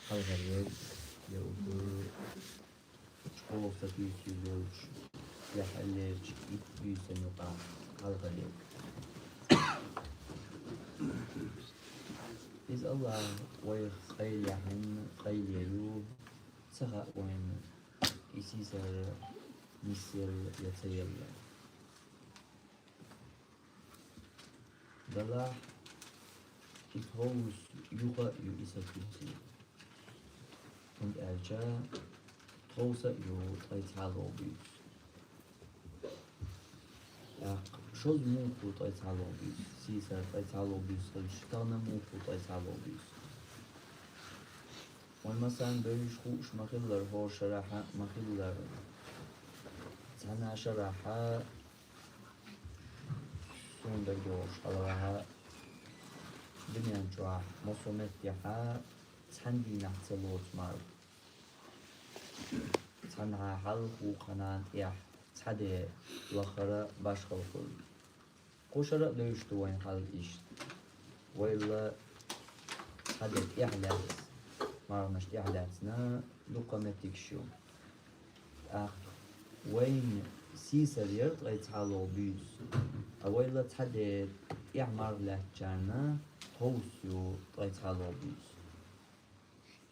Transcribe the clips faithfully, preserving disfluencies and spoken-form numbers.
хьалхаръярг, я уггар чӀоагӀа сатуьйсур йолчу яхьаллерчу итт буьйсан юкъахь хьалхаръярг. Иза Аллах вайх къайлаяьхьна къайлаяьлла ю, ца хаьа вайна и сийсар нисъелла я ца елла. Делахь и тховса юха а ю и сатуьйсур. ХӀунда аьлча тховса а ю ткъе цхьалгӀа буьйса. ТӀаккха шозза муха бу ткъе цхьалгӀа буьйса? Сийсар ткъе цхьалгӀа буьйса хилча, тахана муха бу ткъе цхьалгӀа буьйса? Вайн массарна бевзаш хууш ма-хиллара, хӀора шарахь а ма-хиллара, цхьана шарахь а, суна дагадогӀуш хьалха а, дуьнен чохь массо а меттехь а цхьана дийнахь ца лоцу марха. Цхьанхьа хьалха, вукху хьанна тӀехь цхьа де лаххара башхалла хуьлу. Кху шарахь а девзаш ду вайн хьал иштта. Вайл цхьа де тӀехь лаьцна, марханаш тӀехь лаьцна дуккха меттигаш ю. ТӀаккха вайн сийсар яра ткъе цхьалгӀа буьйса, ткъа вайл цхьа де тӀехь марха лаьцначарна тховса ю ткъе цхьалгӀа буьйса.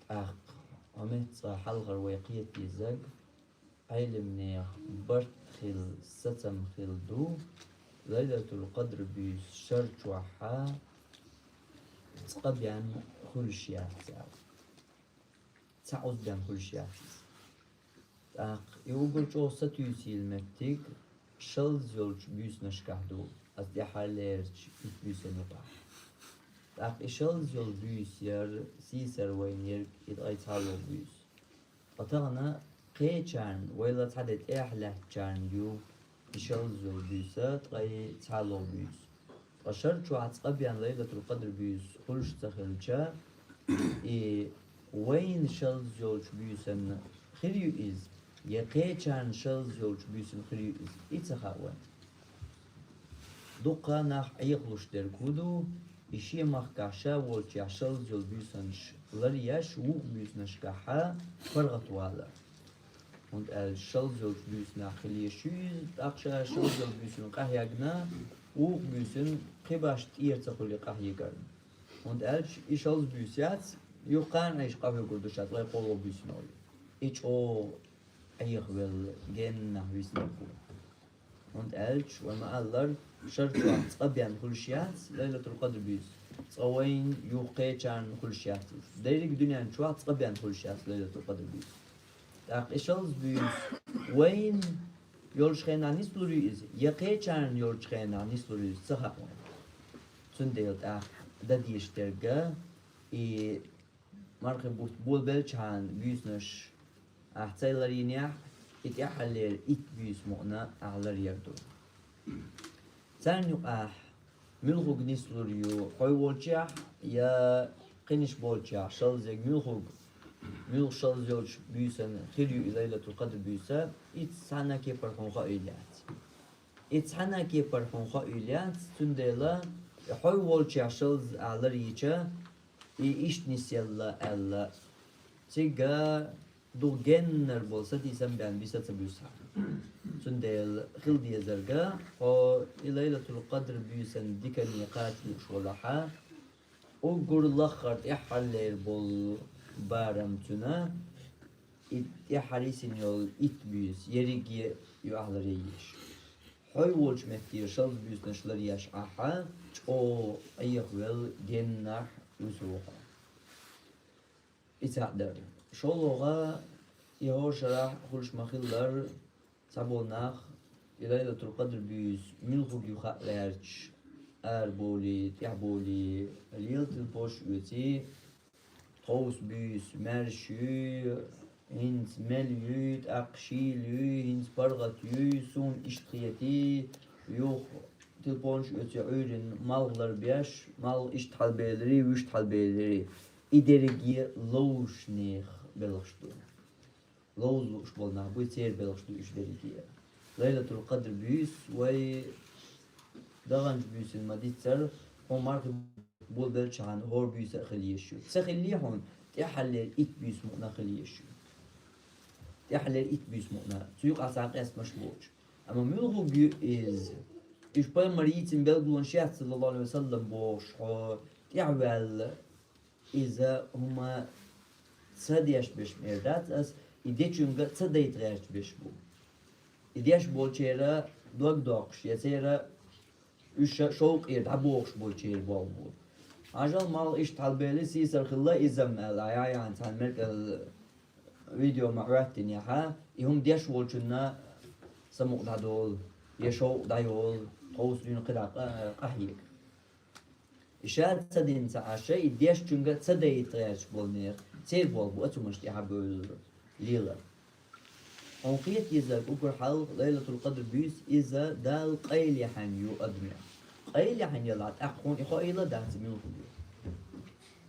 ТӀаккха хӀокху меттан цкъа хьалхара вай кхета дезарг, Ӏеламнехан барт хилла, сацам хилла ду, Лайлатул-Къадр буьйса шар чохь цкъа бен хуьлуш яц аьлла. Цхьа оцу бен хуьлуш яц иза. ТӀаккха и уггар чӀогӀа сатуьйсийла меттиг шалз йолчу буьйсанашкахь ду, аса тӀаьххьарлерчу итт буьйсан юкъахь. ТӀаккха и шалз йолу буьйса яра сийсар вайна ерг и ткъе цхьалгӀа буьйса. Ткъа тахана кхечарна, вайл цхьа де тӀехь лаьцначарна ю и шалз йолу буьйса, ткъе цхьалгӀа буьйса. Ткъа шар чохь цкъа бен Лайлатул-Къадр буьйса хуьлуш ца хилча, и вайна шалз йолчу буьйсанна хир ю иза, я кхечарна шалз йолчу буьйсанна хир ю иза? И ца хаьа вайна. Дуккха нах Ӏехалуш дерг хӀун ду, и шен махкахь ша волчохь шалз йолу буьйсанаш ларъеш, вукху буьйсанашкахь паргӀатвалар. ХӀунда аьлча шалз йолчу буьйсанехь хила езаш ю иза, тӀаккха ша шалз йолу буьйсанна къахьегна, вукху буьйсанна кхин башха тӀера ца хуьлий къахьегарна. ХӀунда аьлча и шалз буьйса яц, юха кхана Ӏийша къахьоьгур ду ша ткъе кхоалгӀа буьйсано. И чӀогӀа Ӏехавелла, геннахь висинарг ву. ХӀунда аьлча вай ма-аллара, шар чохь цкъа бен хуьлуш яц Лайлатул-Къадр буьйса, цкъа вайна юха кхечарна хуьлуш яц иза. Дерриг а дуьнен чохь цкъа бен хуьлуш яц Лайлатул-Къадр буьйса. ТӀаккха и шалз буьйса вайна йолчу хенахь нислур ю иза, я кхечарна йолчу хенахь нислур ю иза, ца хаьа вайна. Цундела тӀаккха дан дезаш дерг а, и мархи бутт болабелчхьана буьйсанаш ахь ца ларйинехь, и тӀаьххьарлера итт буьйса мукъана ахь ларъяр ду. Царна юкъахь муьлхарг нислур ю, хьой волчохь я кхинаш болчохь шалзерг муьлхарг, муьлхха шалз йолчу буьйсанна хир ю и Лайлатул-Къадр буьйса, и цхьана а кепара хьуна хоуьйтур яц. И цхьана а кепара хьуна хоуьйтур яц, цундела и хьой волчохь шалз ахь ларйича, и иштта нисъелла аьлла, цига дукха геннара болу сатийсам бен биса ца буьсу хьан. Цундела хила дезарг а, хьо и Лайлатул-Къадр буьйсан дикане кхача лууш валахь а, уггар лаххара тӀаьххьарлера болу барам цуьнан, и тӀаьххьара йисина йолу итт буьйса ерриге а ю ахь ларъеш. Хьой волчу меттера шалз буьйсанаш ларъеш ахь, чӀогӀа Ӏехавелла геннахь вуьсу хьо. И цхьаъ дара. ШолгӀа, и хӀора шарахь хуьлуш ма-хиллара, цхьаболу нах и Лайлатул-Къадр буьйса муьлхарг ю хаа лаьрча, араболий, тӀаьхьаболий, лела телефонаш оьций, тховса буьйса маьрша юй, хӀинца мел юй, тӀаккха шийла юй, хӀинца паргӀат юй, суна иштта хетий, юха телефонаш оьций, Ӏуьйранна малх ларбеш, малх иштта хьалабеларий, вуьшта хьалабеларий. И дерриге ловзучу нехан белхаш ду. Ловза лууш болу нах буй, церан белхаш ду уьш дерриге. Лайлатул-Къадр буьйса вай даханчу буьйсанна ма-диццара, хьуна мархи болабелчхьана хӀора буьйса а хила езаш ю. Ца хиллий хьуна, тӀехьаллера итт буьйса мукъана хила езаш ю. ТӀехьаллера итт буьйса мукъана. Цу юкъахь цхьа къестамаш болчу. Амма муьлхарг ю иза? Уьш пайхамар йийцина белгалонаш яц, саллаллаху Ӏалайхи ва саллам, бохуш хьо тӀаьхьаваьлла, иза хӀума ца деш берш ма эр дац ас, и дечуьнга ца дайта гӀерташ берш бу. И деш болчеран дог доккхуш, я церан уьш шовкъера дӀабохуш болчеран болх бу. Хьажал, малх иштта хьалабелира, сийсара хилла иза-м аьлла, яхьа, цхьана меттиг видео ма хӀоьттинехь, и хӀума деш волчунна самукъа дӀадолу, я шовкъ дӀайолу, тховса дуьйна кхидӀа къа-, къахьега. И ша ца дина ца Ӏаш, и дешчуьнга ца дайта гӀерташ болу нехан, церан болх бу оцу хӀуманаш тӀаьхьа бевлла лелар. Хьуна кхета дезарг уггар хьалха, Лайлатул-Къадр буьйса иза Далла къайлаяхьийна ю адамех. Къайлаяхьийна ялахь, тӀаккха хьуна и хоийла дац, муьлхарг ю.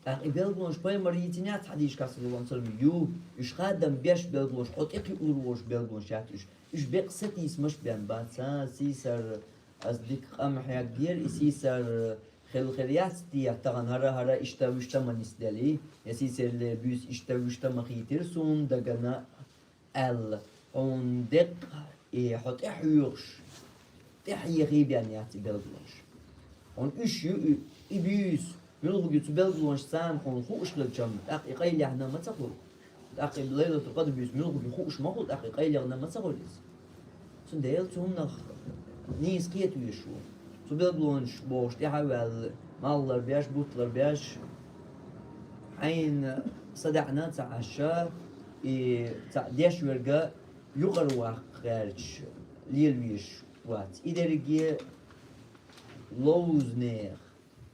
ТӀаккха и белгалонаш пайхамар йийцина яц хьадийшкахь, саллаллаху Ӏалайхи ва саллам, ю. Уьш хадам беш белгалонаш, хьо тӀекхиалур волуш белгалонаш яц уьш. Уьш бекъ сатийсамаш бен бац, а, сийсара ас дика къам хьеггера, и сийсара хила хир яц те, тахана хӀара, хӀара иштта вуьшта ма нисделий, я сийсара буьйса иштта вуьшта ма хийтира суна дагана аьлла, хьуна деккъа и хьо тӀехьоьхуш, тӀехьехий бен яц и белгалонаш. Хьуна уьш ю и, и буьйса, муьлхарг ю цу белгалонаш царна хьуна хууш хилчам, тӀаккха и къайлаяхьна ма ца хуьлу. ТӀаккха и Лайлатул-Къадр буьйса муьлхарг ю хууш ма хуьлу, тӀаккха и къайлаяхьна ма ца хуьлу иза. Цундела цу хӀуманах нийса кхета везаш ву. Цу белгалонаш бохуш тӀаьхьа а ваьлла, малх ларбеш, бутт ларбеш, хьайна са даьӀна ца Ӏаш, и ца деш верг юкъара ваккха гӀерташ лела везаш вац. И дерриге ловзанех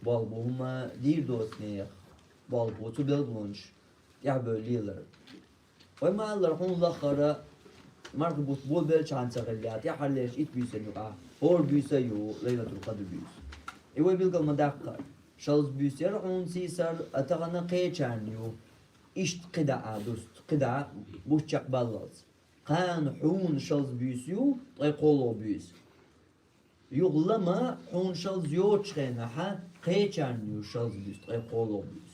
болх бу, хӀума дийр доцунех болх бу цу белгалонаш тӀаьхьабевлла лелар. Вай ма-аллара, хьуна лаххара мархи бутт болабелчхьана ца хилла, тӀаьххьарлерчу итт буьйсанна юкъахь хӀора буьйса а ю Лайлатул-Къадр буьйса. И вай билгал ма даккхара. Шалза буьйса яра хьуна сийсара, а тахана кхечарна ю. Иштта кхидӀа а дуста, кхидӀа а бутт чекхбаллалц. Кхана хьуна шалза буьйса ю, ткъе кхоалгӀа буьйса. Юха лама хьуна шалза йоцучу хенахь кхечарна ю шалза буьйса, ткъе кхоалгӀа буьйса.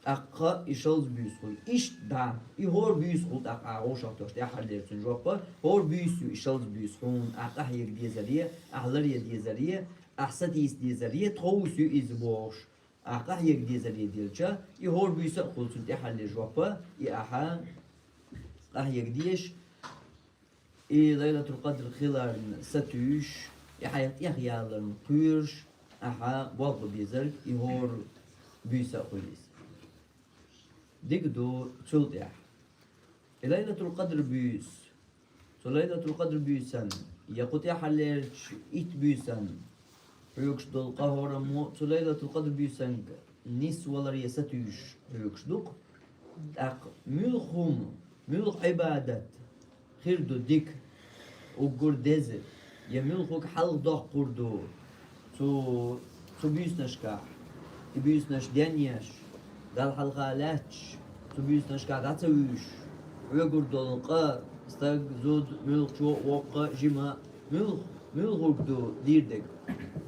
ТӀаккха и шалза буьйса хуьлу иштта дӀа, и хӀора буьйса хуьлу тӀаккха ахь вовшах тосуш тӀаьххьарлера цуьнан жоп. ХӀора буьйса ю и шалза буьйса хьуна ахь къахьега дезаре, ахь ларъян дезаре, ахь сатийса дезаре, тховса ю иза бохуш, ахь къахьега дезаре делча, и хӀора буьйса а хуьлу цуьнан тӀаьххьарлера жоп, и ахьа къахьега дезаш, и Лайлатул-Къадр хиларна сатуьйсуш, и хьайх тӀехъяларна кхоьруш, ахьа болх бан безарг и хӀора буьйса а хуьлу иза. Дика ду цул тӀаьхьа. И Лайлатул-Къадр буьйса, цу Лайлатул-Къадр буьйсанна, я кху тӀаьххьарлерчу итт буьйсанна хьоьгуш долу къа хӀораммо цу Лайлатул-Къадр буьйсанга нисваларе сатуьйсуш хьоьгуш ду-кх. ТӀаккха муьлха хӀума, муьлха Ӏибадат хир ду дика, уггар деза, я муьлхарг хьалха доккхур ду цу, цу буьйсанашкахь, и буьйсанаш денъеш, Далла хьалха лаьтташ, цу буьйсанашкахь дӀа ца вуьйшуш, хьоьгур долу къа, стаг, зуда, муьлххачо а, воккха а, жима а, муьлха, муьлхарг ду дийр дерг?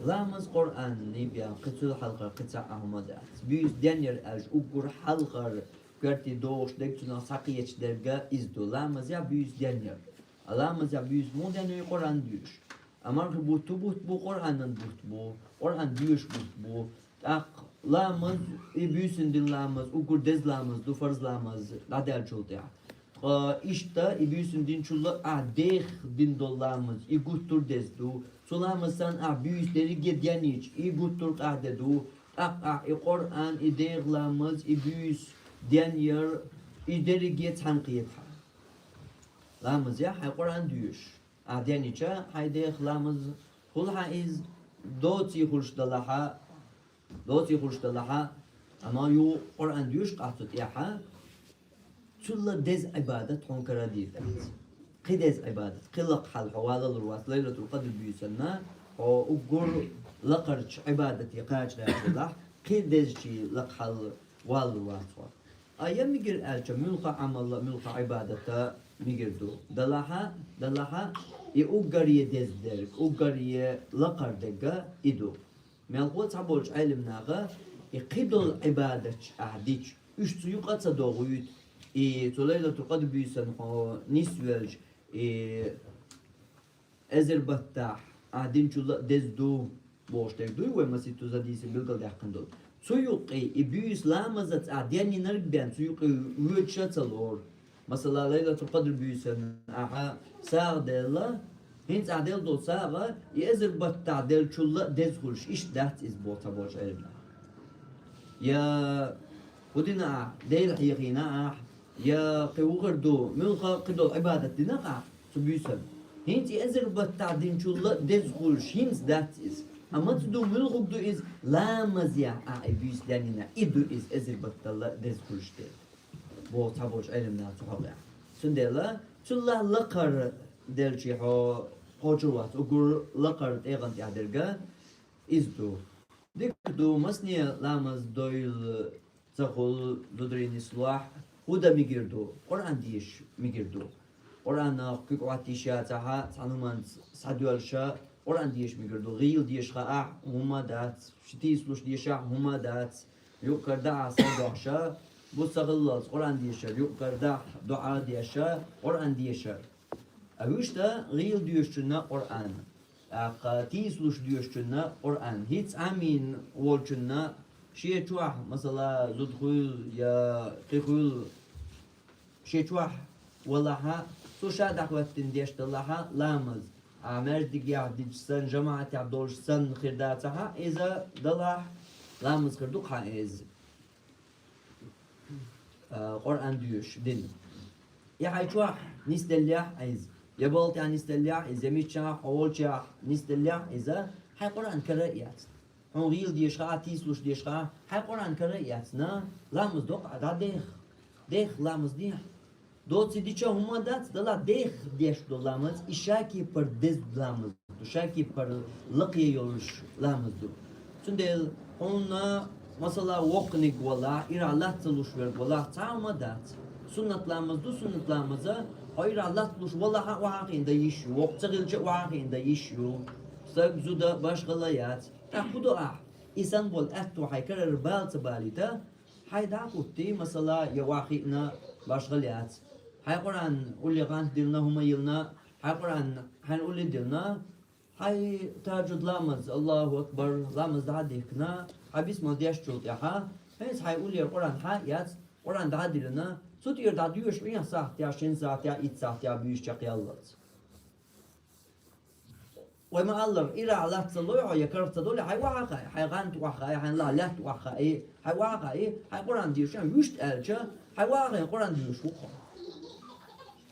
Ламаз, Къуръан, бен кхин цул хьалхара кхин цхьа а хӀума дац. Буьйса денъяр аьлча уггар хьалхара коьрте догӀуш дерг, цунах схьакхеташ дерг иза ду. Ламазехь буьйса денъяр. А ламазехь буьйса муха денъю, Къуръан доьшуш? А мархи бутт бу, бутт бу, Къуръанан бутт бу, Къуръан доьшуш бутт бу. ТӀаккха ламаз, и буьйсанна дина ламаз уггар деза ламаз ду, фарз ламаз дӀадаьллачул тӀаьхьа. Ткъа иштта и буьйсанна динчул а ахь деха дина долу ламаз, и гуттар а деза ду. Цу ламазца ахь буьйса дерриге а денъйича, и гуттар а къахьде ду. ТӀаккха ахь и Къуръан, и деха ламаз, и буьйса денъяр, и дерриге а цхьаьна кхета хьан. Ламазехь хьайн Къуръан доьшуш, ахь денъйича хьайн деха ламаз хуьлу хьан иза, доций хуьлуш далахь а, доций хуьлуш далахь а, амма юха Къуръан доьшуш къахьа цу тӀехь, цул а деза Ӏибадат хьуна карадийр дац. Кхин деза Ӏибадат, кхин лакха хьал хьо валалур вац Лайлатул-Къадр буьйсанна, хьо уггар лакхарчу Ӏибадате кхача гӀерташ делахь, кхин дезачий лакха хьал валалур вац хьо. А я мегар аьлча, муьлхха Ӏамал а, муьлхха Ӏибадат а мегар ду? Далахь а, далахь а, и уггаре деза дерг, уггаре лакхара дерг а и ду. Мелхо цхьаболчу Ӏелам наха и кхидолу Ӏибадаташ ахь дича, уьш цу юкъа а ца догӀуьйту. И цу Лайлатул-Къадр буьйсанна хьо нисвелча, и эзар баттахь ахь динчул а деза ду бохуш дерг дуй вай маситтаза дийца билгалдаьккхина долу. Цу юккъе и буьйса ламазаца ахь денйинарг бен, цу юккъе воьдуш а ца лору. Масала, Лайлатул-Къадр буьйсанна ахьа сагӀа делла, хӀинца ахь делла долу сагӀа, и эзар баттахь деллачул а деза хуьлуш, иштта дац иза боху цхьаболчу Ӏеламнаха. Я хӀун дина ахь, Дела хьехийна ахь, я кхин вухар ду, муьлхха а кхидолу Ӏибадат дина ахь цу буьйсанна. ХӀинца и эзар баттахь динчул а деза хуьлуш, хӀинца дац иза. Амма ца ду, муьлхха ду иза, ламазехь ахь и буьйса денйина, и ду иза эзар баттал а деза хуьлуш дерг. Боху цхьаболчу Ӏеламнаха цу хьокъехь. Цундела цул а лакхара делчи хьо кхочур вац, уггар лакхара тӀегӀан тӀехь дерг а иза ду. Дика ду, масане ламаз дойла ца хуьлу зударий нислохь, хӀун дан мегар ду, Къуръан деша мегар ду. Къуръанах куьг Ӏоттийша яцахьа, цхьана хӀуманца схьадоьллуша, Къуръан деша мегар ду. ГӀийла деша хаахь, хӀума дац, ши тийсалуш дешахь, хӀума дац. Юкъ-кара дахьа схьадохьуша, бу ца хиллалц Къуръан дешар, юкъ-кара дахьа доӀа деша, Къуръан дешар. А вуьшта гӀийла доьшучунна Къуръан, тӀаккха тийсалуш доьшучунна Къуръан, хӀинца Ӏамийна волчунна шен чохь, масала, зуда хуьлу я кхин хуьлу, шен чохь валахьа, цо ша дӀахӀоьттина деш далахьа ламаз, а маьждигехь дича санна, жамаӀатехь долуш санна хир дацахьа, иза далахь, ламаз хир ду-кх хьан иза. А, Къуръан доьшуш дина. Я хьайн чохь нисделлехь а иза, я балха тӀехь нисделлехь а иза, я миччахь хьо волчохь нисделлехь а иза, хьайн Къуръан кара а эцна. Хьуна гӀийла деша хаахь, тийсалуш деша хаахь, хьайн Къуръан кара а эцна, ламаз до-кх ахь, дӀадеха. Деха, ламаз дехьа. Доций дича хӀума дац, далахь, деха деш долу ламаз, и шакепара деза ламаз ду, шакепара лакхе йолуш ламаз ду. Цундела хьуна, масала, воккханиг валахь, ирахь лац ца луш верг валахь, цхьа а хӀума дац. Суннат ламаз ду, суннат ламаза, хьо ирахь лац луш валахьа а охьа а хиъна дан йиш ю, воккха ца хилча а охьа а хиъна дан йиш ю. Стаг, зуда башхалла яц. ТӀаккха хӀун до ахь? И санна болу аьтто хьайн карара бала ца балийта, хьайн дӀа а хӀуттий, масала, я охьа хиъна, башхалла яц. Хьайн Къуръан улле гӀант диллина, хӀума йиллина, хьайн Къуръан хьайн улле диллина, хьайн тажуд ламаз, Аллаху акбар, ламаз дӀа а дихкина, хьайн бисмал дешначул тӀаьхьа, хӀинца хьайн уллера Къуръан хьа а эцна, Къуръан дӀа а диллина, цу тӀера дӀа доьшу, ткъех сахьтехь, шина сахьтехь, итт сахьтехь буьйса чекхъяллалц. Вай ма-аллара, ирахь лац ца лой хьо, я карах ца долий, хьайн охьа а хаий, хьайн гӀант охьа а хаий, хьайн ла-, лаьтта охьа а хаий, хьайн охьа а хаий, хьайн Къуръан деша, вуьшта аьлча, хьайн охьа а хаий, Къуръан доьшуш ву-кх хьо.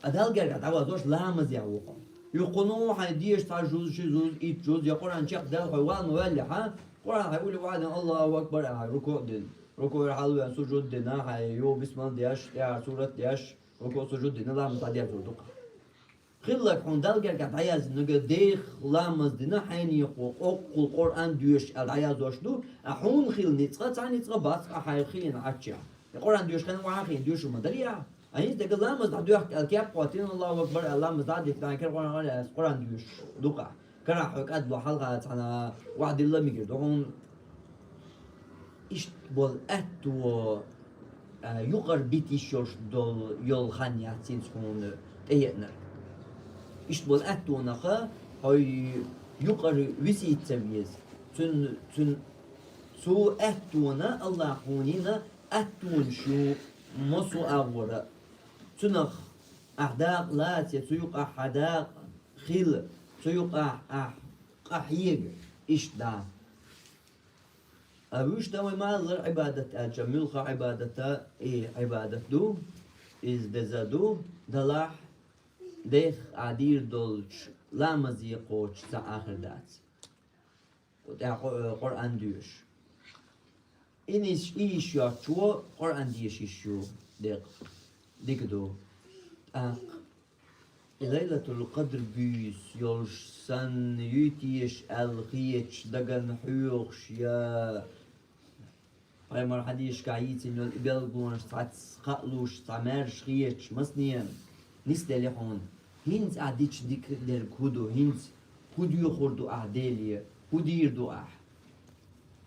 А Далла гергахь дӀавазош ламазехь ву-кх хьо. Юха кхунна хьайн деша цхьа жуз, ши жуз, итт жуз, я Къуръан чекхдаьлла хьо ван ма ваьллехьа, Къуръан хьайн улле охьадина, Аллаху акбар аьлла, хьайн рукуъ дина, рукуъера хьалавеана сужуд дина, хьайн юха бисмал деш, тӀаьхьа сурат деш, рукуъ, сужуд дина, ламаз дӀадерзор ду-кх. Хилларг хьуна Далла гергахь дӀаяздинарг, деха ламаз дина хьайнехо, къоккхула Къуръан доьшуш аьлла дӀаязош ду, а хьуна хилла ницкъ цхьа ницкъ бац, а хьайна хиъна Ӏаччехь. И Къуръан доьшу хенахь охьа а хиъна доьшур ма дарий ахь. А хӀинца дерг ламаз дӀадоьхку аьлла, кеп а хӀоттийна, Аллаху акбар аьлла, ламаз дӀа а дихкина, хьайн кара Къуръан, Къуръан доьшуш ду-кх ахь. Карахь хьо кӀадвахьалха цхьана охьадилла мегар ду хьуна. Иштта болу аьтто, а, юкъара бита йиш йолуш долу, йолу хан яц хӀинца хьуна тӀееанарг. Иштта болу аьттонах хьо юкъара висийта ца веза. Цуьнан, цуьнан, цу аьттона Аллахьа хьуна йина аьттонаш ю массо а агӀора. Цунах ахь дакъа лаца, цу юкъахь хьан дакъа хила, цу юкъахь ахь къахьега, иштта дӀа. А вуьшта вай ма-аллара, Ӏибадат аьлча, муьлхха Ӏибадата и Ӏибадат ду, иза деза ду, далахь, деха ахь дийр долчу ламазе кхочуш цхьа а хир дац. Кху тӀехь Къу-, Къуръан доьшу. И нис-, и йиш йоцчо Къуръан деша йиш ю декъа. Дика ду. ТӀаккха И Лайлатул-Къадр буьйса йолуш санна юй теша аьлла хеташ, дагана хьоьхуш я пайхамаран хьадисашкахь йийцина йолу и билгалонаш цхьацца кхаъ луш, цхьа маьрша хеташ, масане нисделла хьуна. ХӀинца ахь дича дика дерг хӀун ду? ХӀинца хӀун доьхур ду ахь Деле? ХӀун дийр ду ахь?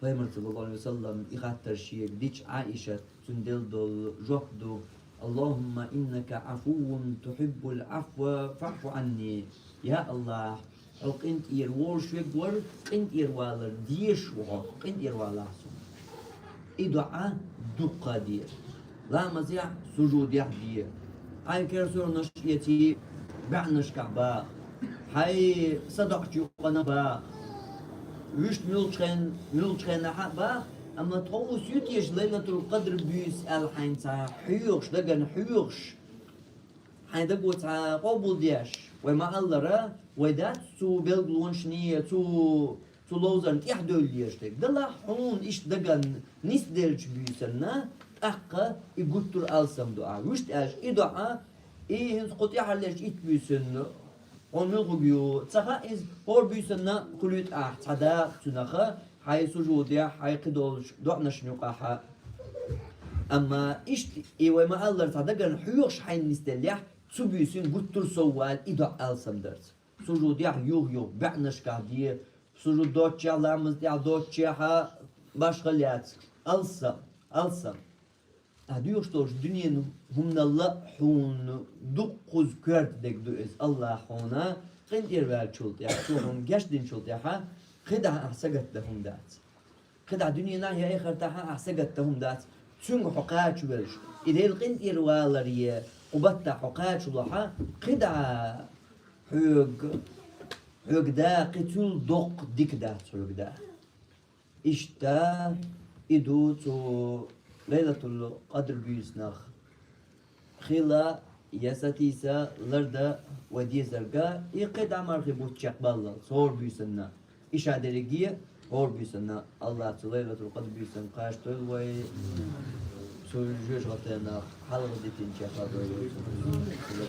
Пайхамарца, саллаллаху Ӏалайхи ва саллам, и хаттар шега дича, Ӏаишат цунна делла долу жоп ду: «Аллахумма иннака афуввун тухиббул афва фаъфу анни». Я Аллах, хьо къинтӀера волуш верг вара, къинтӀера валар дезаш ву хьо, къинтӀера валахь суна. И доӀа дуккха де. Ламазехь, сужудехь де. Хьайн керсорнаш эций, баьӀнашкахь баха. Хьайн садоӀучу юкъана баха. Вуьшта муьлххачу хен-, муьлххачу хенахь а баха, амма тхо вуьсу ю теша Лайлатул Къадр буьйса аьлла хьайна цхьа хьоьхуш, дагана хьоьхуш, хьайн даго цхьа къобалдеш, вай ма-аллара, вай дац цу белгалонашний, цу, цу ловзарна тӀаьхьадевлла езаш дерг. Делахь хьуна иштта дагана нисделлачу буьйсанна, тӀаккха и гуттар алсам ду ахь. Вуьшта аьлча, и доӀа, и хӀинца кху тӀаьхьарлерчу итт буьйсанна хьуна муьлхарг ю ца хаьа иза, хӀора буьйсанна хуьлуьйту ахь цхьа дакъа цуьнах, хьайн сужудехь, хьайн кхидолчу доӀанашна юкъахь а. Амма иштта и вай ма-аллара цхьа дагана хьоьхуш хьайна нисделлехь, цу буьйсанна гуттар а сов вала и доӀа алсам дарца. Сужудехь юх-юх, баьӀнашкахь де, сужуд доцучехь, ламаз тӀехь доцучехь а, башхалла яц. Алсам, алсам. Ахь доьхуш долчу дуьненан хӀуманал а хьуна дуккхаза коьрта дерг ду иза. Аллах хьуна къинтӀера ваьллачул тӀаьхьа, цо хьуна гечдинчул тӀаьхьа, кхидӀа ахь сагатдан хӀума дац. КхидӀа дуьненахь я эхартахь а ахь сагатдан хӀума дац. Цуьнга хьо кхачавелча, и Делан къинтӀера валаре кху баттахь хьо кхачалахь, кхидӀа хьоьга, хьоьга даккхий цул доккха дика дац хьоьга даккхий. Иштта и ду цу Лайлатул Къадр буьйсанах хила я сатийса лардан вай дезарг, и кхидӀа мархи бутт чекхбаллалц хӀора буьйсанна. И ша дерриге хӀора буьйсанна. Аллах цу Лайлатул Къадр буьйсанна кхачадойла вай, цу жоьжахатенах хьалха дитина чекхдойла вай.